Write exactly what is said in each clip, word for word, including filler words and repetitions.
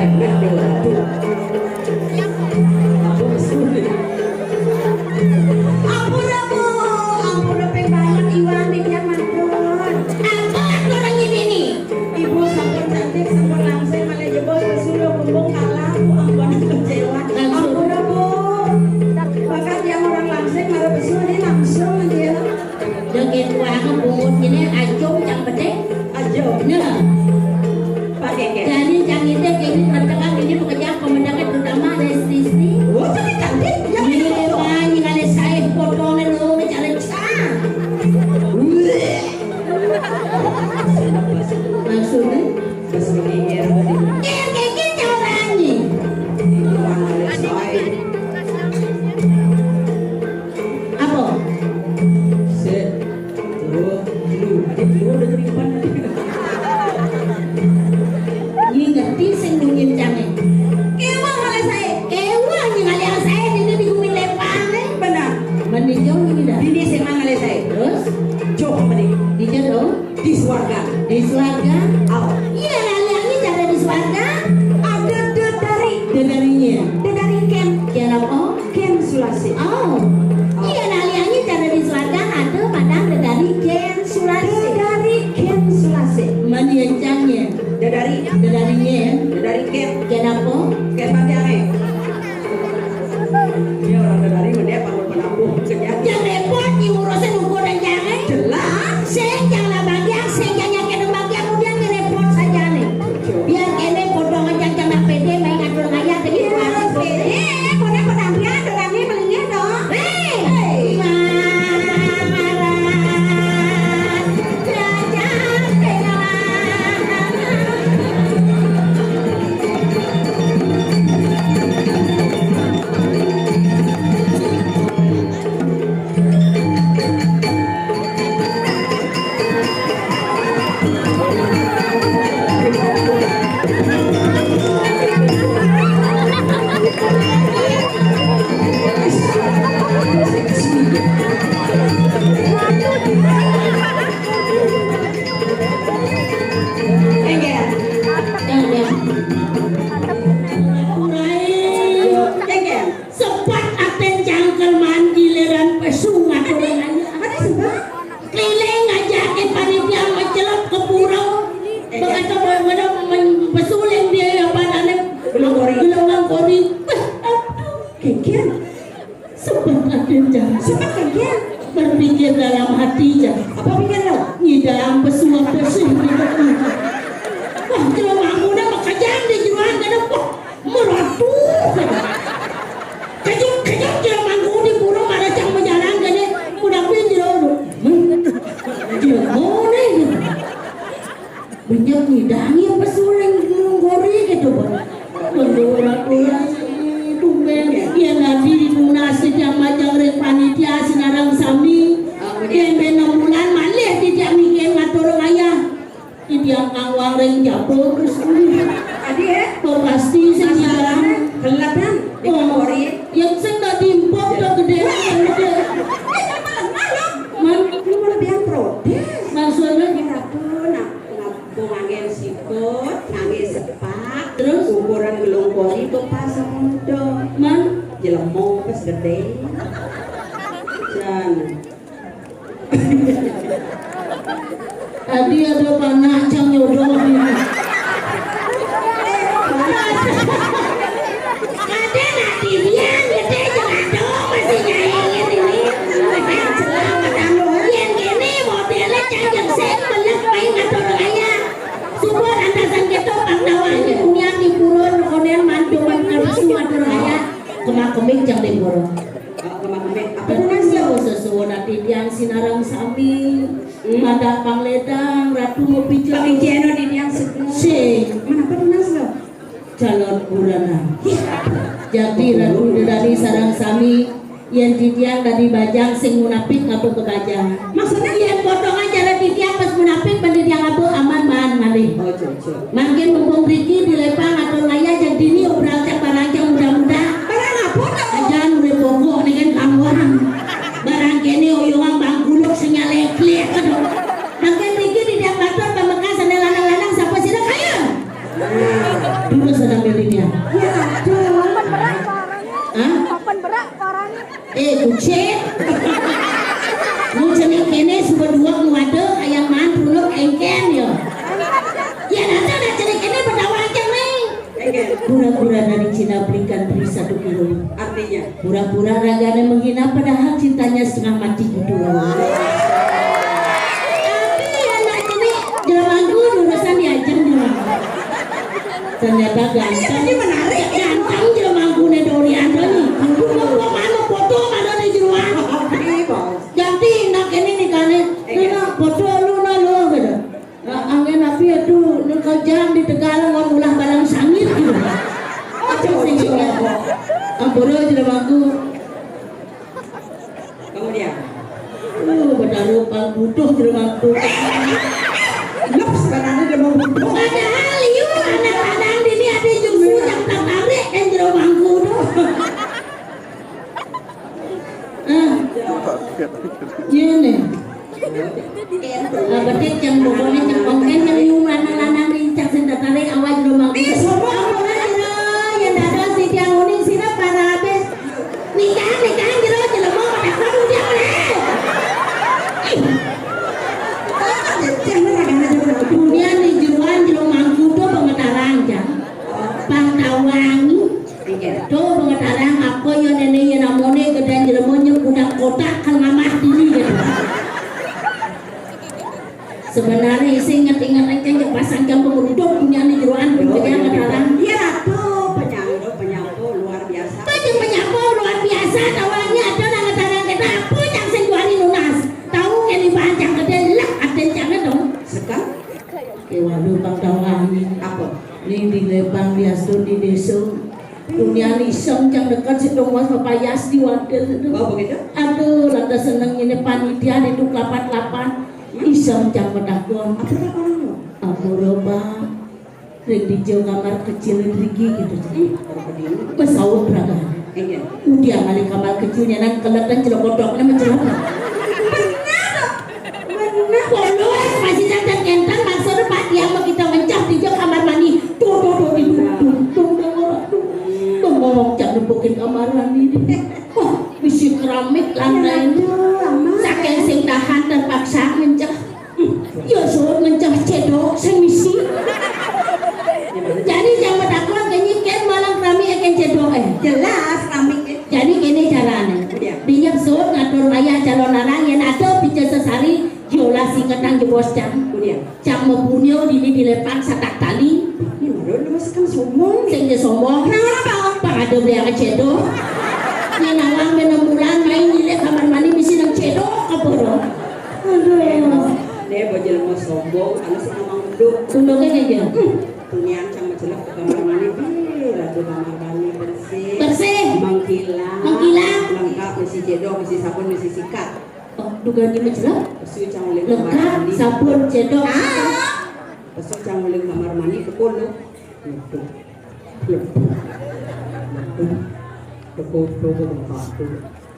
Ampura, Bu. Ampura ping banget iwang titiang mantun. Apa aturan ini nih? Ibu sampun cantik, sampun langsing, malih jebos pesu luh kumbung kalah, Bu, ampun kecewa. Ampura, Bu. Bakat tiang orang langsing, mara pesu ini langsung aja. Joget wah bungut ini ajung cang bedé. Ajung. Nah. Pakai ke. Jadi cang ngidih ini rentekan ini pekerjaan pemendaknya terutama dari istri-istri. Oh, jadi cantik. Ya, ini ya, banyak kali saya potongnya lo cara cang. Maksudnya? Terus mikir. Mikir, mikir caranya. Wah, saya. Apa? Set. Dua, lu. Ada dua udah jadi depan. Nyi ngerti sing nungin cange. Kéweh ngalih saé. Kéweh nyi ngalih saé dini di gumi lepang, eh. Benar. Mending jauh ini dah. Dini sing mang ngalih saé. Terus? Jauh mending. Di jero? Di swarga. Di swarga? Oh. Iya, ngalih cara di swarga. Ada dedari. Dedarinya. Dedari kén. Kén apa? Kén Sulasi. Oh. Iya, naliannya cara di selatan ada padang dedari kén Sulasi. Dedari kén Sulasi. Mani encangnya. Dedari. Dedarinya. Dedari kén. Kén apa? Kén pantiane. Dia orang dedari mendek bangun penampuh. Sekian. Yang repot, yang urusan ukur dan jangan. Jelas. Sing jangan bagian, sing jangan nyakitin bagian, kemudian repot saja nih. Biar kene potongan cacang pédé main ngatur ngayah ke ibu artis pédé. Eh, kono penampilan dorane melingih to. Hei. Hei. Mamaran cacang pédé. Enggak. Enggak. Enggak. Sepat aten cangkel man giliran pesu ngatur ngayah. Ada sepat? Keliling ngajakin panitia mencelok ke pura. Bekata mau ngena men-, pesuling dia ya padane. Gelong kori. Gelong kori. Beh, aduh, geger. Sepat aten cangkel. Sepat geger. Berpikir dalam hati, cang. Apa pikir lo? Ngidang pesu apa sih? Wah, kalau mangkuna makajang di jeroan kena, wah, meratu. Kejut-kejut dia mangku di pura, maracang bejalan kene, kuda pin jero. Hmm. Jero mone. Banyak ngidangi apa suling nunggori gitu, Bang. Menurut aku ya, tumben, ya nanti ditunasi yang majang ring panitia sinareng sami. Yang enam bulan malih tidak mikir ngatur ngayah. Titiang kang wang ring jaba terus. Adi, eh? Kok pasti sing masalah gelap, kan? Oh, yang sing tak timpok tak gedé. Wah, gedé. Eh, sama lemah, loh. Man, ini malah biang protes. Maksudnya? Ratu, nak, nak, mau ngangge sikut, ngangge sepak. Terus? Ukuran gelung kori tuh pas sama muda. Man? Jelemo pas gedé. Jan. Tadi ada panak cang nyodong. Ada nak tirian, gedé jeung adoh, masih nyaingin ini. Selamat anu. Yén kéné modélé cang jeung sing beleg main ngatur ngayah. Subur andasan kéto pangdawahné unian di purun, konen mantu mantu ngatur ngayah. Kemak-kemik cang di purun. Apa tunas lo? Sesuwun ati tiang sinareng sami. Hmm. Pada pangledang, Ratu ngopi. Pangijeno di tiang sedeng. Sing. Mana apa tunas lo? Calon urana. Jadi Ratu Dedari sareng sami, yén titiang dadi bajang sing munapik ngapa ka bajang. Maksudnya? Yén potongan cara titiang pas munapik, ban titiang ngapa aman maan ngalih. Oh, cocok. Mangkin mumpung mriki dilepang atur ngayah, jang dini obral cak barang cak muda-muda. Barang apa to? Ajan urip pokok ning kan kanggoan. Barang kéné oyongan bangkuluk sing nyaleklik. Aduh. Mangkin mriki titiang matur pamekas sané lanang-lanang sapa sira kayun? Dulu sana milihnya. Ya, aduh. Hah? Papan berak suaranya. Eh, kucing. Lu cenik kene suba dua nu ada ayam mantrunuk engken ya. Ya nanti ada cenik kene berdawang aja nih. Pura-pura dari Cina belikan beli satu kilo. Artinya? Pura-pura ragane menghina padahal cintanya setengah mati gitu. Tapi anak ini jelemangku urusan diajak jelemangku. Ternyata ganteng. Jadi menarik. Ganteng jelemangku ne Dorian nih. Aku mau gua mana foto mana di jeruan. Ganti nak ini nih kane. Nah, foto lu nah lu gitu. Nah, angin api itu nu kejam di Tegal mau mulah balang sangit gitu. Aja sih. Ampura jelemangku. Kemudian. Uh, bedaru pang butuh jelemangku. Lep sebenarnya dia mau butuh. Padahal iya anak lanang ini ada jengku yang tertarik kan jelemangku tuh. Ah. Iya nih. Betik yang pokoknya yang konten yang iu lanang-lanang nih cak sing tertarik awal jelemangku. Ih, semua orang kira yang ada si tiang uning sini para habis. Nikah, nikah jero jelema pada kudu dia boleh. Ih. Dunia nih jeruan jelemangku tuh pemetaran jang. Pang tawangi. Tuh pemetaran apa ya nenek ya namone gedean jelema nyek budak kotak kan ngamah dini gitu. Sebenarnya isi inget-inget aja yang pasang jam pemuduk punya di jeroan punya kataran. Iya ratu penyampo penyampo luar biasa. Apa yang penyampo luar biasa tawannya ada nang kataran kita apa yang sing juari lunas. Tahu yang dibancang gede lek ada jangan dong. Sekarang? Oke waduh bang tawangi. Apa? Ini di Lebang di Astur di Desa. Dunia iseng jam dekat si Thomas Papayas di Wadil itu. Oh begitu? Aduh, lantas seneng ini panitia di tuh lapan-lapan. Iseng jam pedakon. Apa tak orang lo? Ampura bang. Ring di jauh kamar kecil rigi gitu. Hmm, apa dia? Besaut raga. Iya. Udah ngalih kamar kecilnya nang kelihatan celok kodoknya mencelok. Benar. Benar. Polos masih datang kenten maksudnya Pak dia mau kita mencah di jauh kamar mandi. Tuh tuh tuh di tuh tuh tuh tuh tuh tuh ngomong jam nempukin kamar mandi. Wah, bisi keramik lantai. Saking sing tahan terpaksa mencah. Ya suruh mencah cedok sing misi. Jadi jangan takut kenyi ken malang keramik ken cedok eh. Jelas keramik. Jadi kene carane. Iya. Binyep suruh ngatur maya calon larang yang ada pica sesari yola singketan jebos cang. Iya. Cang mebunyo dini dilepang satak tali. Ini menurut lu masih kan sombong. Sing dia sombong. Kenapa? Pang ada beli yang cedok. Ini nawang enam bulan main di kamar mandi misi nang cedok apa dong? Aduh. Dia bajil mau sombong, karena si kamang beduk. Sunduknya kayak gitu. Hmm. Tunian sama celak ke kamar mandi, ih, ratu kamar mandi bersih. Bersih. Mengkilat. Mengkilat. Lengkap, misi cedok, misi sabun, misi sikat. Oh, dugaan ini celak? Pesu cang uling kamar mandi. Lengkap, sabun, cedok. Ah. Pesu cang uling kamar mandi, kepul lu. Betul. Betul. Betul. Betul.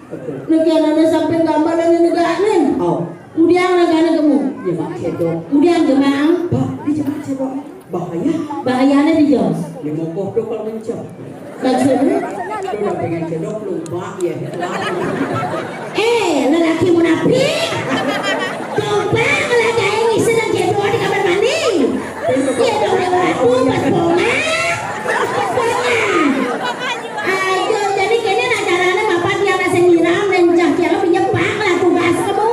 Betul. Niki anane sampe gambaran ini gak nih. Oh. Udiang nagane kamu. Jemak cedok. Udiang jemak. Bah, di jemak cedok. Bahaya. Bahayane di jam. Dia mau kodok kalau mencok. Maksudnya? Udah pengen cedok lupa ya. Eh, lelaki munafik. Coba kalau kayak ngisi dan cedok di kamar mandi. Iya dong, ya aku pas bonga. Pas bonga. Ayo, jadi kene nak carane mapan tiang rasa nyiram dan cah tiang pinjam bang lah tugas kamu.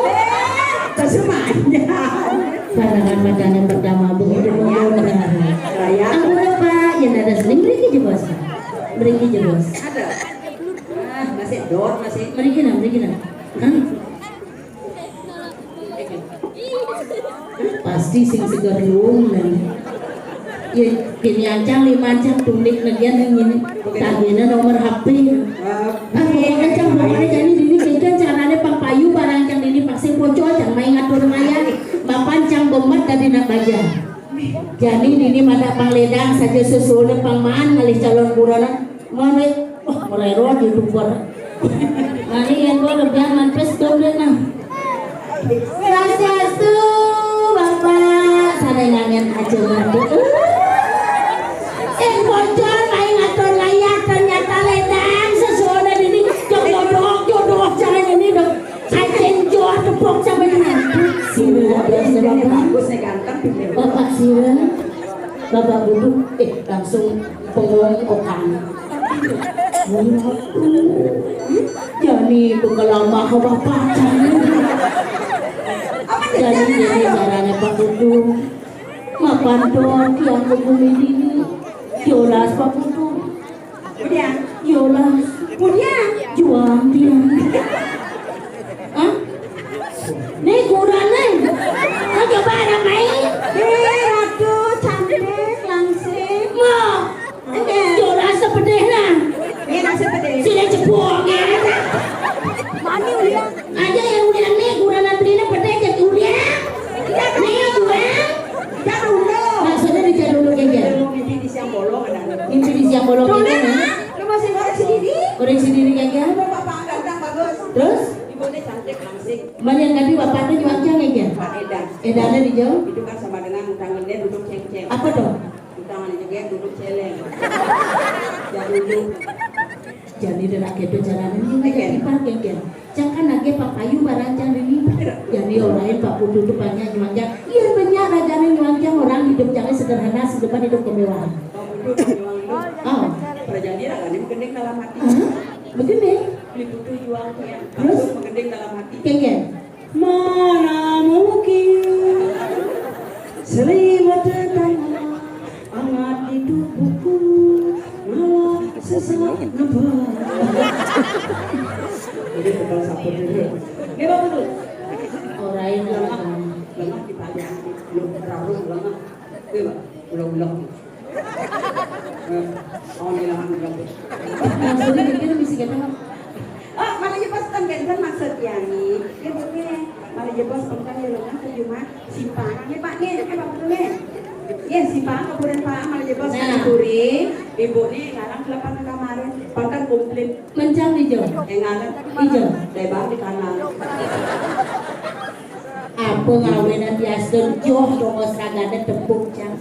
Terus lumayan. Pandangan matanya pertama begitu menggondang. Ampun Pak, yang ada seling beri ke bos. Beri ke bos. Ada. Ah, masih dor masih. Beri kena, beri kena. Hah? Pasti sing seger luung nih. Ya, kini ancang lima ancang tunik negian yang ini. Tagihnya nomor H P. Ah, pokoknya cang pokoknya jadi dini kayaknya caranya pang payu barang cang dini vaksin poco cang main ngatur maya. Mapan cang bemet dari nak baja. Jadi dini mata pang ledang saja susulnya pang maan ngalih calon buronan. Mane, wah, merero di luar. Mane yang gua lebih aman pes dong deh nah. Swastiastu, Bapak. Sana ngangen aja mandi. Eh, Bapak Guduk, eh, langsung bengong okan. Waduh, jani bekelama ka bapak jani. Jani, jani carane Pak Guduk. Mapan dot yang begumi dini. Yolas Pak Guduk. Kemudian, yolas. Kemudian, juang dia. Hah? Nih kurang nih. Kau coba ada main? Eh, aduh, cantik, langsing. Mau. Oke. Yolas sepedih lah. Ini nasi pedih. Sini jebol ya. Mani ulian. Aja yang ulian nih, kurang belinya pedih jadi ulian. Nih kurang. Jangan dulu. Maksudnya di jadul dulu kayak gitu. Mimpi di siang bolong ada. Mimpi di siang bolong kayak gitu. Lu masih ngorek sendiri? Ngorek sendiri kayak gitu. Bapak ganteng bagus. Terus? Ibunya cantik langsing. Mana yang tadi bapaknya juang cang ya? Pak Edan. Edannya di jauh? Itu kan sama dengan tangannya duduk ceng-ceng. Apa tuh? Tangannya juga duduk celeng. Jadi duduk. Jadi dia lagi itu jalanan ini lagi dipakai kan. Jangan lagi papayu barang jangan ini. Jadi orang lain Pak Putu itu banyak nyuangnya. Iya banyak rajanya nyuangnya orang hidup jangan sederhana sedepan hidup kemewahan. Pak Putu nyuang itu. Oh. Kerajaan dia kan ini gending dalam hati. Hah? Begini. Beli Putu juang ya. Terus? Langsung menggending dalam hati. Kengken. Mana mungkin selimut tetangga hangat di tubuhku malah sesak nafas. Jadi tukang sapu dulu. Ini apa tuh? Orang yang lengah, lengah kita lihat belum terlalu lengah. Coba ulang-ulang. Eh, oh, ini lahan berapa? Maksudnya kita mesti kata apa? Oh, malah jebos kan ganteng maksud ya nih. Ya bukan. Malah jebos kan ya lengah ke rumah simpang. Ini Pak nih, eh Pak Putu nih. Ya simpang kemudian Pak malah jebos kan Nah. Kuri. Ibu nih ngarang kelepan ke kamarin. Pangkat komplit. Mencang di jauh. Yang ngarang Di jauh. Lebar di kanan. Apa ngawena tiasa joh dongos ragane tepuk cang.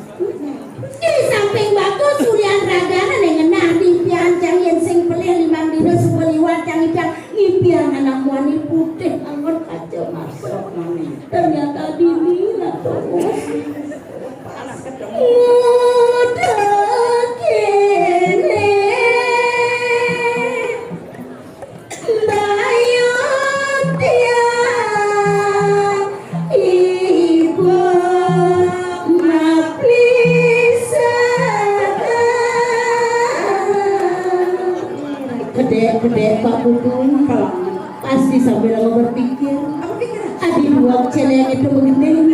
Di samping bagus ulian ragane ning ngenah di pian cang yen sing pelih limang dina suwe liwat cang ipian ngipian anak muani putih angon kaca masuk mani. Ternyata dini lah dongos. Muda kene. Bayun tiang ibu maplisan. Kedek-kedek Pak Putu pasti sambil berpikir. Adi buang celeng itu begini.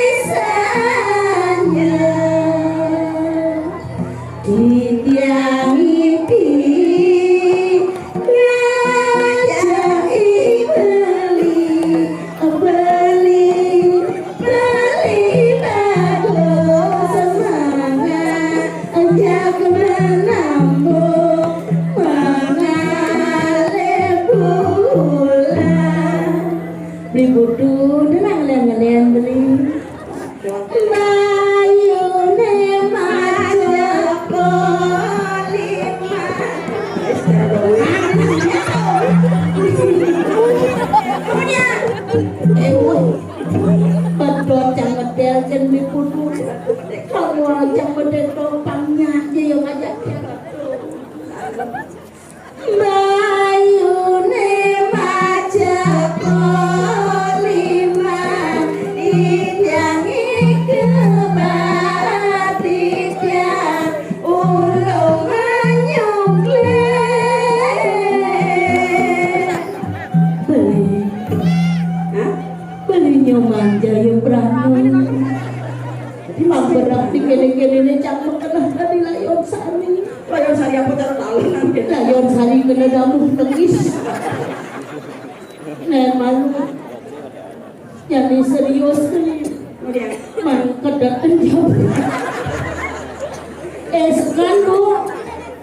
Misalnya titiang mimpi ngajak beli, beli, beli bagus semangat ajak menambung mengalir bulan. Beli butuh, denang ngelian-ngelian beli. Mayune maca polima. Kemudian, eh, wah. Pedot cang medel jen beli butuh. Kamu cang medel topangnya aja yang ngajak. Mayune maca polima, titiang ikebat titiang ulung manyukle. Beli. Hah? Beli nyoman jaya pranu. Jadi mamberak di kene-kene cak mekenah tadi layon sari. Layon sari apa cara tahu? Layon sari kena damuh tengis. Nek malu. Jadi serius nih. Kemudian. Mangkedak enjam. Eh, sekan, Bu.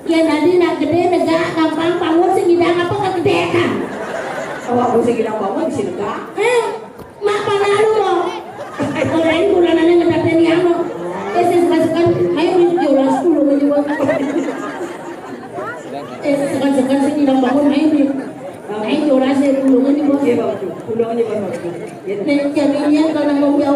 Ya, tadi nak gede, negak, gampang, bangun, sing ngidang apa kegedekan? Awak, Bu, sing ngidang bangun, bisa negak. Eh, Mak panalu lo. Orang ini bulanannya ngedaten yang lo. Eh, saya suka-suka. Ayo, yuk, yolas, sepuluh aja, Bos. Eh, sekan-sekan saya bilang bangun, ayo, yuk. Ayo, yolas, saya sepuluh aja, Bos. Iya, Bos. Sepuluh aja, Bos. Iya. Nek, jadinya kalau ngomong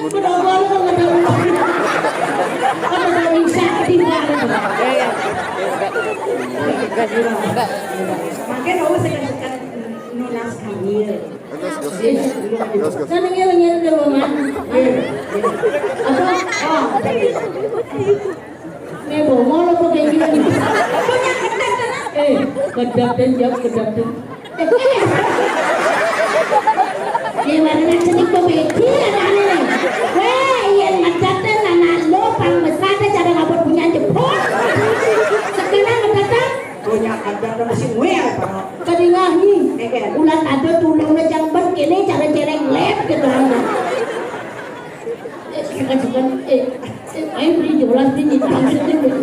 Kok nggak ada, kok nggak ada. Kok nggak ada yang sakti, nggak ada. Makanya nggak usah kasih nunas hamil. Terus, terus. Terus, terus. Sana ngilu-ngilu dulu, Man. Iya. Apa? Oh. Nih, bongol apa kayak gini? Punya kedap, kan? Eh, kedap dan jauh, kedap dan. Iya, mana nak cenik tuh, Beki, ada aneh nih. Weh, iya, ngedat dan anak lo, pang besar deh, cara ngabut punya jempol. Sekarang ngedat dan. Punya kedap dan mesti ngel, Pak. Kedingah nih. Eh, eh. Ulat ada tulung ngejang ben, kene cara cereng lep gitu. Eh, sekan, sekan, eh, eh, ayo beli jolas, beli nyita, maksudnya, beli.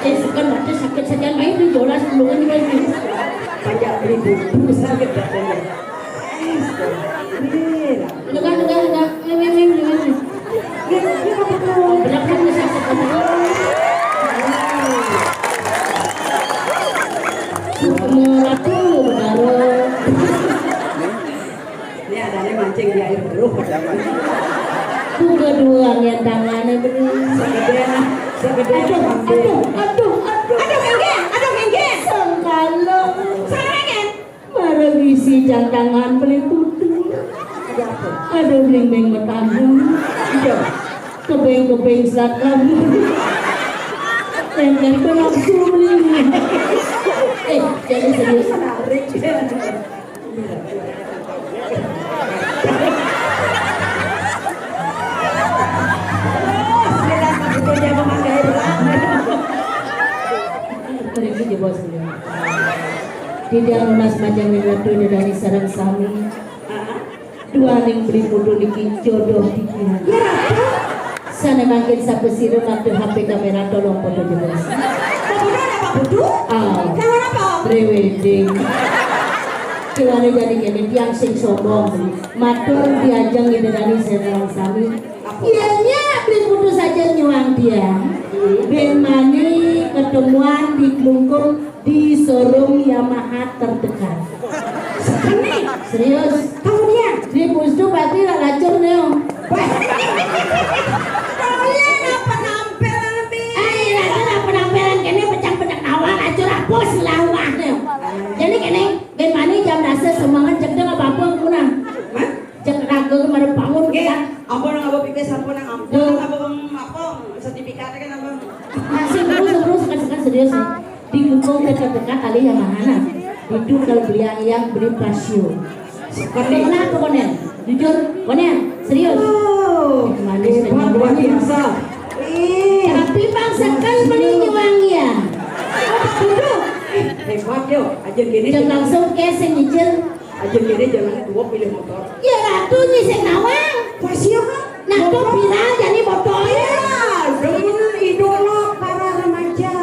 Eh, sekan, baca sakit saja, ayo beli jolas, dulu kan, beli. Banyak beli buku, sakit katanya. Eh, sekan. Ini lah. Enggak, enggak, enggak. Ini, ini, ini, ini. Ini, ini apa tuh? Belakang bisa sekan. Semua tuh, baru. Ini adanya mancing di air keruh. Buka dua yang tangannya bener. Segede, segede. Aduh, aduh, aduh, aduh. Aduh, kengge, aduh, kengge. Sengkalo. Sarangin. Marang isi jangkangan beli putu. Ada apa? Ada bling-bling metambung. Iya. Kebeng-kebeng selat kamu. Lengkeng berlangsung beli. Eh, jadi serius. Menarik. Pergi je bos. Tidak lunas macam itu dari sarang sami. Dua ning beli putu niki jodoh titian. Ya, apa? Sana mangkin sapa sira mati H P kamera tolong foto jelas. Fotonya ada Pak Putu? Ah. Kalau apa? Pre-wedding. Keluarnya jadi gini, tiang sing sombong. Matur diajeng ngidadani sareng sami. Apa? Iya, iya, beli putu saja nyuang dia. Hmm. Ben mani ketemuan di Klungkung di showroom Yamaha terdekat. Sekene. Serius. Kemudian? Di pustu pati lah lacur neo. Wah. Kalian apa nampelan, Bi? Eh, lacur apa nampelan? Kene pecah-pecah awal lacur apa selawah neo. Jadi kene, ben mani jam dasa semangat jek deng apa-apa kurang. Hah? Cek raga kemarin bangun. Nggih, kita. Ampun, nang apa pipis, ampun, nang ampun, duh. Nang apa, apa, sertifikatnya kan apa? Masih terus, terus, kan, kan serius nih. Di Klungkung dekat-dekat kali yang mana? Itu kalau beli yang, yang beli pasio. Seperti kenapa, Konel? Jujur, Konel, serius. Oh, manis hebat, luar biasa. Ih. Tapi Bang Sekal meni nyuang ya. Apa duduk? Eh, hebat yo, aja gini. Dan langsung ke sing nyicil. Aja kene jangan dua pilih motor. Ya ratu nyi sing nawang. Wah, siapa? Nah, tuh motor. Bilang jadi motor. Ya, demen idola para remaja.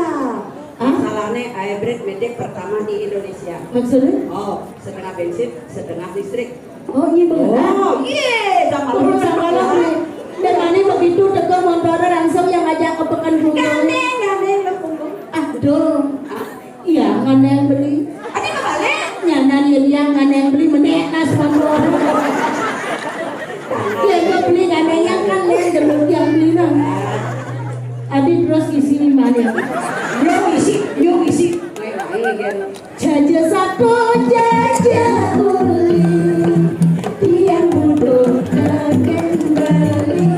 Hah? Masalahnya hybrid metik pertama di Indonesia. Maksudnya? Oh, setengah bensin, setengah listrik. Oh, iya bener. Oh, iya, sama lu. Sama lu. Dan mana begitu teko motor langsung yang ajak ke Pekan Bunga. Gandeng, gandeng, ke Bunga. Aduh. Hah? Iya, nganeng beli. Adi kebalik. Nyanan ya dia nganeng beli menek nas motor. Ya, dia beli nganeng yang kan, yang dulu yang beli nang. Adi terus isi di mana? Yo isi, yo isi. Jaja satu, jaja kuli. Tiang butuh terkendali.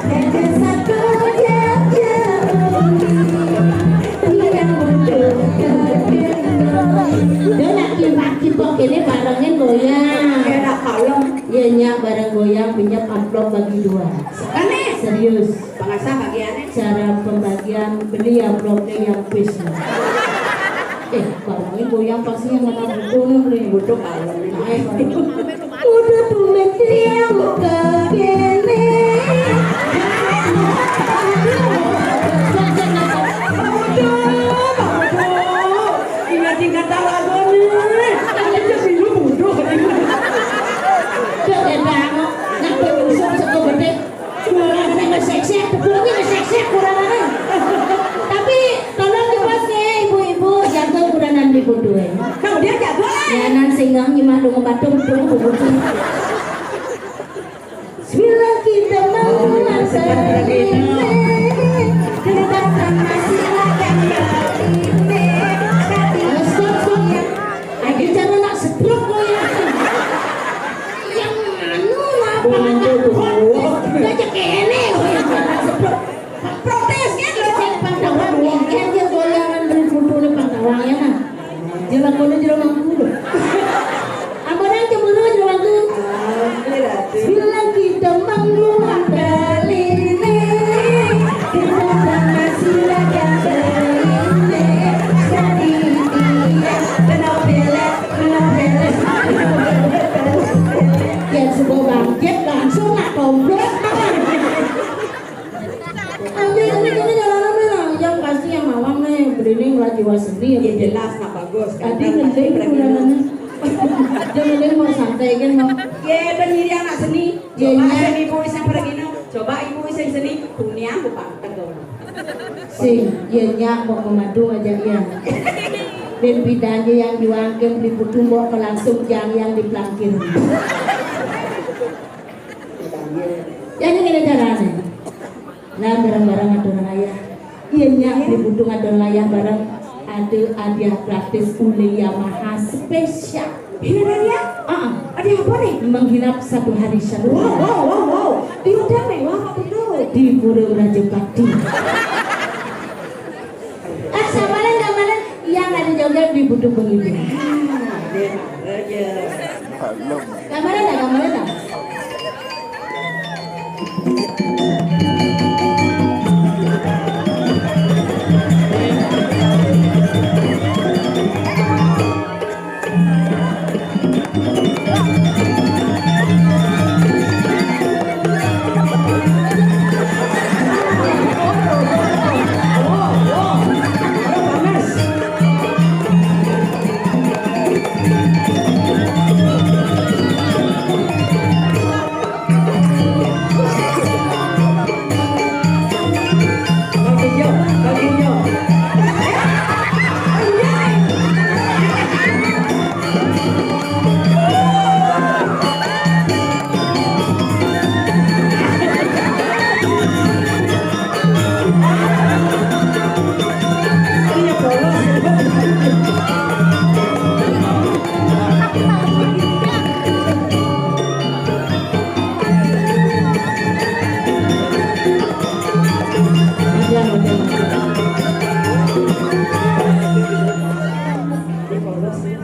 Jaja satu, jaja kuli. Tiang butuh terkendali. Dia nak kipak-kipak ini barengin goyang. Ya, nak kalem. Iya, nyak bareng goyang, minyak amplop bagi dua. Sekali. Serius. Pengasah bagiannya. Cara pembagian beli amplopnya yang pis. Eh, barangnya goyang pasti yang kena buku nih, beli. Butuh kalem. Nah, eh. Udah tuh dia buka kene. Aduh, aduh. Ingat-ingat lagu nih. Aja bingung bodoh. Tuh, ya, Bang. Nak berusung sego betik. Kurang ngeseksek, betul ngeseksek, kurang. Tapi tolong jebos ya, ibu-ibu, jaga kuranan di bodoh ya. Nah, dia jago lah. Ya, nan singgang nyimak dong batuk, dong bubuk. Wah, seni ya, ya, betul. Jelas, nak bagus. Adi ngendeng kurangnya. Dia ngendeng mau santai kan, mau. Ya, dan diri anak seni. Ya, coba ya. Seni ibu iseng pergi, no. Coba ibu iseng seni, dunia aku panteng kau. Sing, ya nyak mau memadu aja ya. Dan bidanya yang juangkan beli putu mau ke langsung jang yang di pelangkir. Jadi gini caranya. Lah, bareng-bareng atur layah. Iya, nyak, di budung atur layah bareng. Ada hadiah gratis oleh Yamaha spesial. Ini hadiah? Ah, ah. Hadiah apa nih? Menginap satu hari satu malam. Wow, wow, wow, wow. Di hotel mewah apa betul? Di Pura Raja Bakti. Eh, samaran, samaran. Yang ada joget di budung begini. Ah, dia marah aja. Gambaran dah, gambaran dah.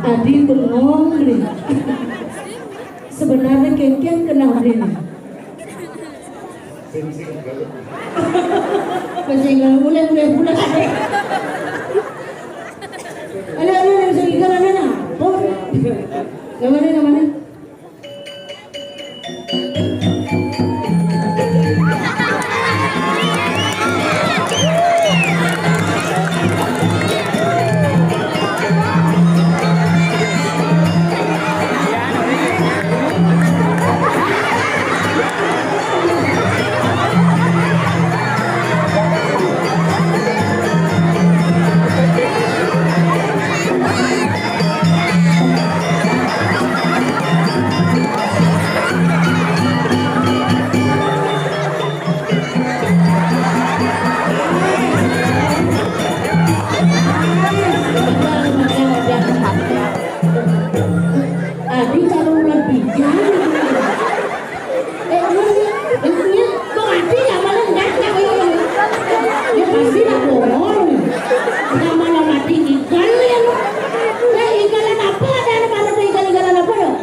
Adi bengong, Ri. Sebenarnya kengkeng kenal, Ri. Sing, sing, kalau mulai, mulai, mulai. Ada, ada, ada, sing, ada, ada, ada. Oh. Yang mana, yang mana? Adi kalau ulah bijak. Eh, ini, ini, Bang Adi nggak malah nggak, nggak, ini. Ya, pasti lah bohong. Nggak malah mati ikan, ya, lo. Eh, ikalan apa ada, ada, ada ikan-ikalan apa, lo?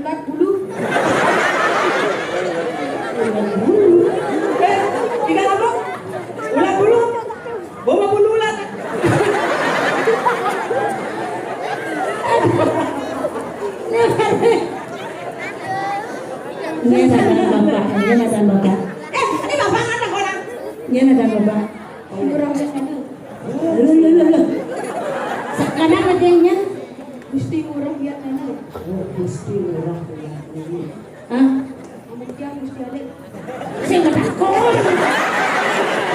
Ulat bulu. Ulat bulu. Eh, ikan apa? Ulat bulu. Bawa bulu ulat. Ini ada bapak, ini ada bapak. Eh, ini bapak mana orang? Ini ada bapak. Kurang sekali. Lu, lu, lu, lu. Sekarang adanya Gusti Ngurah Yatnana. Oh, Gusti Ngurah Yatnana. Hah? Amun kian Gusti Alik. Sing ketakon.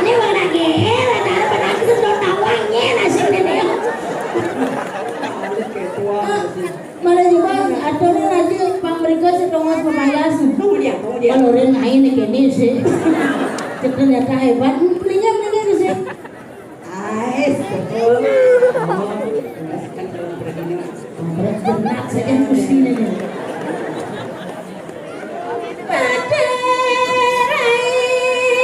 Ini mana geer, ada apa lagi sudah tawangnya nasi ini. Alik ketua. Malah juga aturnya nanti pang mereka setengah pembayas. Tunggu dia, tunggu dia. Kalau orang lain ini sih. Ternyata hebat. Mendingan, mendingan sih. Ais, betul. Oh, jelaskan kalau begini. Berat berat saja mestinya nih. Paderai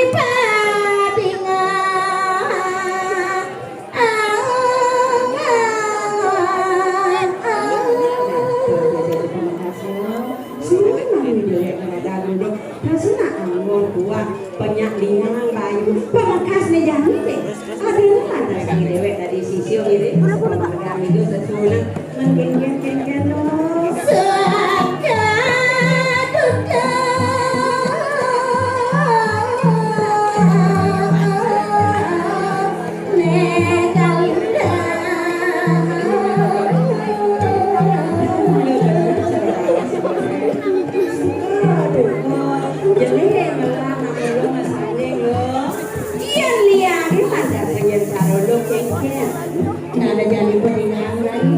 padingan. Aung, aung, aung. Senang nih dia, kadang-kadang duduk. Rasanya anggur kuat, banyak lingang bayu. Pamekasnya jangan deh. Ada yang ada si dewek tadi sisi ngiri. Pamekasnya itu sesuatu. Mungkin dia kengken loh. Saka duka. Nek Nah, ada jani peningan lagi.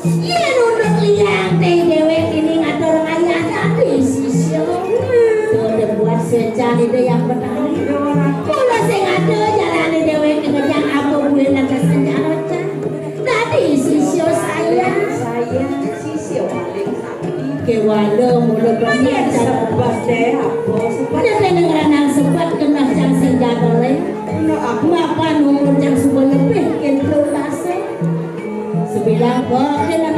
Iya, nunduk liang teh dewek ini ngatur ngayah dadi sisya. Tuh, dibuat secan itu yang pertama. Kalau sing ada jalan dewek ngejang apa bulan ada senjata. Dadi sisya saya. Saya sisya paling sakti. Kewala mula Yen belajar. Sebab teh apa? Sebab dia kena ngeranang sebab kena cang senjata leh. Kena apa? Mapan umur cang suba lebih ke dua belas. Sebilang kok kena